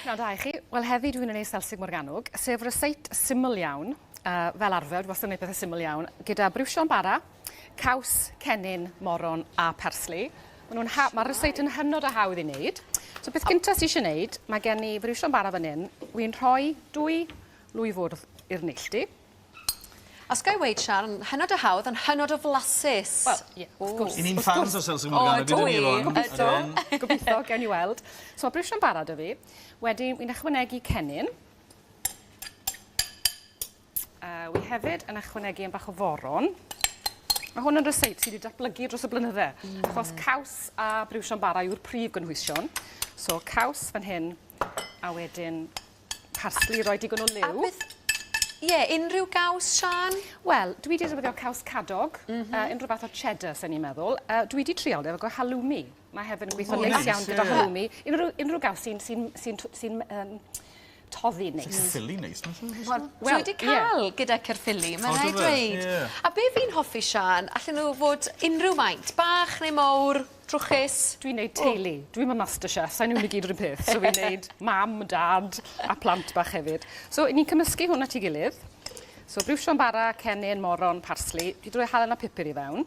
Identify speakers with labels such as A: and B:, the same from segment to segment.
A: Pnawn da i chi. Wel heddi dwi'n yn ei selsig Morgannwg, sef ryseit syml iawn, uh, fel arfer, dwi wastad yn gwneud pethau syml iawn, gyda briwsion bara, caws, cennin, moron a persli. Ma' nhw'n ha- Mae'r ryseit yn hynod o hawdd i wneud. So beth gyntaf sydd eisiau wneud, mae gen i briwsion bara fan hyn, wy'n rhoi dwy lwy fwrdd i'r neilltu.
B: Os ga i weud, Sian, hynod o hawdd, ond hynod o flasus.
A: Wel, ie, wrth gwrs.
C: I ni'n ffans o Selsig Morgannwg, ydyn ni, Yvonne?
A: Gobeithio, gobeithio, gewn ni weld. So, mae briwsio'n barod 'da fi. Wedyn, wi'n ychwanegu cennin. Wi hefyd yn ychwanegu yn bach o foron. Mae hwn yn ryseit sydd wedi datblygu dros y blynydde, achos caws a briwsion bara yw'r prif gynhwysion. So, caws fan hyn, a wedyn Parsley, roi digon o liw.
B: A beth... Ie, yeah, unrhyw gaws, Sian?
A: Wel, dwi wedi defnyddio caws cadog, unrhyw fath o cheddar, sen i'n meddwl. Dwi wedi trial efo halloumi. Mae hefyd yn gweithio neis iawn gyda halloumi. Unrhyw, unrhyw gaws sy'n sy sy sy toddi neis.
C: Sy'n caerffili neis, mae'n siŵr.
B: Wel, dwi wedi cael gyda caerffili, mae'n rhaid dweud. Yeah. A be fi'n hoffi, Sian, allan nhw fod unrhyw faint, bach neu mowr, Trwchus.
A: Dwi'n neud teulu. Dwi'm yn master chef, sai'n nhw'n i gyd yr un peth. So fi'n neud mam, dad a plant bach hefyd. So ni'n cymysgu hwn at ei gilydd. So briwsion bara, cennin, moron, parsli. Dwi 'di rhoi halen a pupur i fewn.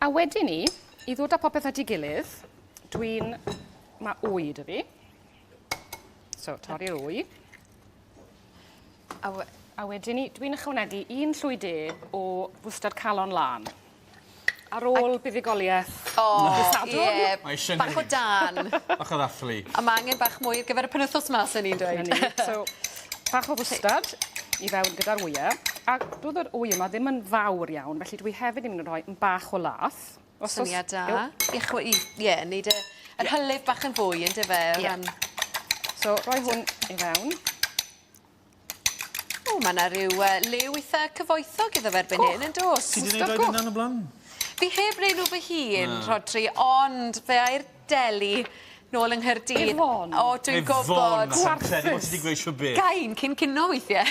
A: A wedyn 'ny, i ddod â popeth at ei gilydd, dwi'n... Ma' wy 'da fi. So torri'r wy.
B: A we-
A: A wedyn 'ny dwi'n ychwanegu un llwy de o fwstard calon lân. Ar ôl buddugoliaeth
B: O
A: dydd Sadwrn.
B: ie.
C: Mae eisiau
B: Bach o dân.
C: Bach o ddathlu.
B: A ma' angen bach mwy ar gyfer y penwythnos 'ma sen i'n dweud.
A: 'Na ni. So bach o fwstard i fewn gyda'r wye. A do'dd yr wy yma ddim yn fawr iawn felly dwi hefyd yn mynd i rhoi 'm bach o lath. Os o's...
B: Syniad da. I chwe- i ie neud y yr hylif bach yn fwy on'd yfe o ran...
A: So rhoi hwn i fewn.
B: O ma' 'na ryw yy liw itha cyfoethog iddo fe erbyn hyn yndos?
C: Ti 'di neud rhai dy 'unan o bla'n?
B: Fi heb neud nhw fy hun, Rhodri, ond fe ai'r deli nôl yng Nghaerdydd.
A: Yvonne!
B: O dwi'n gwbod.
C: Yvonne, allai'm credu bo' ti 'di gweud shwd beth.
B: Gain cyn cino weithie.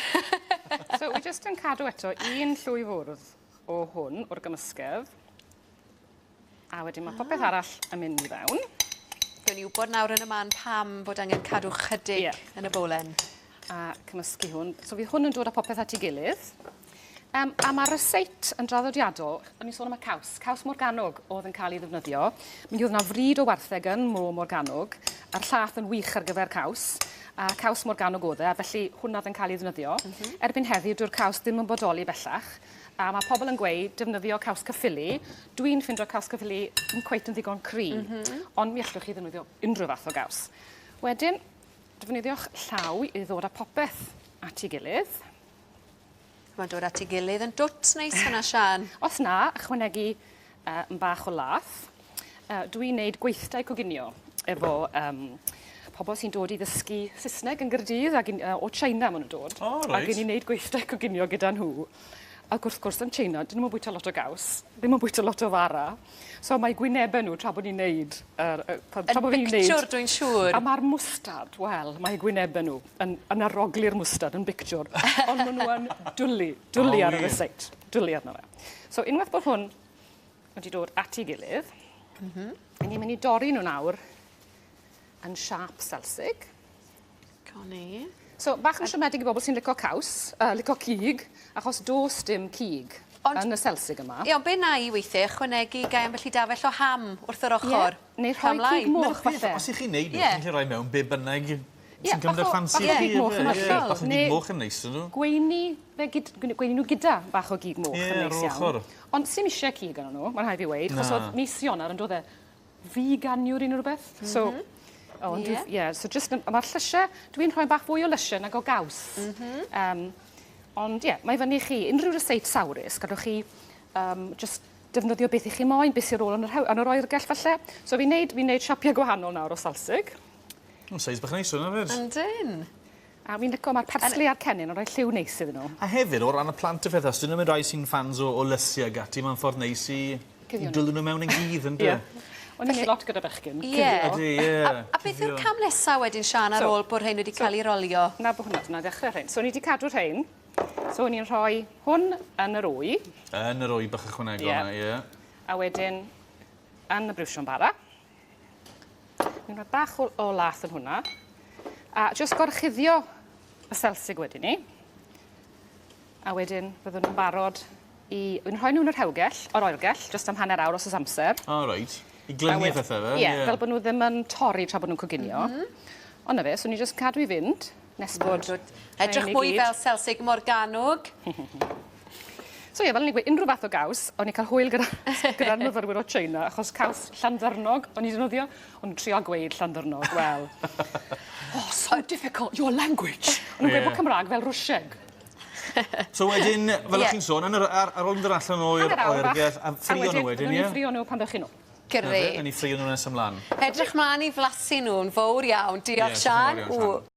A: So wi jyst yn cadw eto un llwy fwrdd o hwn, o'r gymysgedd. A wedyn ma' popeth arall yn mynd i fewn.
B: Gewn ni wbod nawr yn y man pam bod angen cadw chydig
A: Ie.
B: yn y bowlen.
A: A cymysgu hwn. So fydd hwn yn dod â popeth at ei gilydd. Um, a mae'r ryseit yn draddodiadol, o'n i'n sôn am y caws, caws Morgannwg oedd yn cael ei ddefnyddio. Mi oedd yna fryd o wartheg yn Mro Morgannwg, a'r llath yn wych ar gyfer caws, a caws Morgannwg oedd e, a felly hwnna oedd yn cael ei ddefnyddio. Erbyn heddiw, dyw'r caws ddim yn bodoli bellach, A ma' pobl yn gweud defnyddio caws Caerffili. Dwi'n ffindo caws Caerffili ddim cweit yn ddigon cry. Ond mi allwch chi ddefnyddio unrhyw fath o gaws. Wedyn, defnyddiwch llaw i ddod â popeth at ei gilydd.
B: Mae'n dod at ei gilydd yn dwt neis fan'na, Siân.
A: Os na, ychwanegu yy 'm bach o lath. Yy dwi'n neud gweithdai coginio efo yym pobl sy'n dod i ddysgu Saesneg yn Gaerdydd ag yn yy o China ma' nw'n dod.
C: O reit.
A: Ag 'yn ni'n neud gweithdai coginio gyda nhw. Ac wrth gwrs yn Tsieina 'dyn nw'm yn bwyta lot o gaws, ddim yn bwyta lot o fara. So mae gwynebe nhw tra bod ni'n neud yr yy tra tra bo' fi'n neud...
B: Yn bictiwr dwi'n siŵr.
A: A ma'r mwstad, wel, mae gwynebe nhw yn yn arogli'r mwstad yn bictiwr. Ond ma' nhw yn dwli, dwli ar y ryseit. Dwli arno fe. So unwaith bod hwn wedi dod at ei gilydd, 'yn ni'n mynd i dorri nhw nawr yn siâp selsig.
B: Co ni.
A: So bach yn siomedig i bobl sy'n lico caws, yy lico cig, achos do's dim cig
B: Ond,
A: yn y selsig yma.
B: Ie, ond be' wna i weithie, ychwanegu gai ambell i dafell o ham wrth yr ochor.
A: Ie, neu rhoi cig moch falle.
C: Os 'ych chi'n neud
B: Ie.
C: nhw, chi'n gallu rhoi mewn be' bynnag
A: Ie,
C: sy'n cymryd
A: bach
C: y
A: o
C: ffansi
A: bach o
C: chi.
A: gig moch yn
C: Ie,
A: hollol.
C: bach o gig moch yn neis ydyn nhw.
A: Gweini fe gyd- gweini nhw gyda bach o gig moch
C: Ie,
A: yn neis
C: ar yr
A: iawn.
C: ochor.
A: Ond sim isie cig arnyn nhw, mae'n rhaid fi weud, achos
C: Na.
A: o'dd mis Ionawr yn dod e veganiwr unrhyw beth. Mm -hmm. So, oh, ond yeah. yeah, so just, mae'r llysiau, dwi'n rhoi bach fwy o lysiau nag o gaws. Ond ie, yeah, mae fyny chi. Unrhyw ryseit sawrus, gallwch chi just defnyddio beth i chi moyn, beth sy'n ôl yn yr, yn yr oergell falle. So fi'n neud, fi neud siapiau gwahanol nawr o salsig.
C: O, seis bach neis hwnna 'fyd.
B: Yndyn.
A: A fi'n lico, mae'r persli a'r cennin yn rhoi lliw neis iddyn nhw.
C: A hefyd, o ran y plant a phethau, os 'dyn nhw'm yn rai sy'n fans o, o lysiau ag ati, mae'n ffordd neis i, i dwlu nhw mewn yn gudd, yndyw e?
A: Ie. O'n i'n neud lot gyda bechgyn.
B: Ie.
C: Ydy, ie.
B: A, a beth yw'r cam nesa wedyn, Siân, ar ôl bod rhein wedi cael eu rolio?
A: Na, bod hwnna, dyna ddechrau rhein. So, ni wedi cadw rhein. So, o'n i'n rhoi hwn yn yr wy.
C: Yn yr wy bach ychwanegol yna, ie.
A: A wedyn, yn y briwsion bara. Ni'n rhoi bach o, o lath yn hwnna. A jyst gorchuddio y selsig wedyn 'ny. A wedyn fyddwn nhw'n barod i... Wi'n rhoi nhw yn y rhewgell, o'r oergell, jyst am hanner awr os o's amser.
C: O reit. I glynu a phethe fe?
A: Ie, fel bod nhw ddim yn torri tra bod nhw'n coginio. Mm -hmm. Ond 'na fe, so ni jyst cadw i fynd nes bod...
B: Edrych mwy fel selsig Morgannwg.
A: So ie, fel o'n i'n gweud, unrhyw fath o gaws, o'n i'n cael hwyl gyda gyda'r myfyrwyr o China, achos caws Llandyrnog o'n i'n defnyddio, o'n nhw'n trio gweud Llandyrnog, wel. Oh, so difficult, your language. O'n nhw'n gweud bod Cymraeg fel Rwsieg.
C: So wedyn, fel o'ch chi'n sôn, yn yr, ar, ar ôl mynd allan o'r oergell, a ffrio nhw wedyn, ie?
A: A wedyn, ffrio nhw pan ddewch chi nôl.
B: Gyrru.
C: Na ni ffrio nhw nes ymlaen.
B: Edrych mlaen i flasu nhw'n fowr iawn. Diolch, Sian.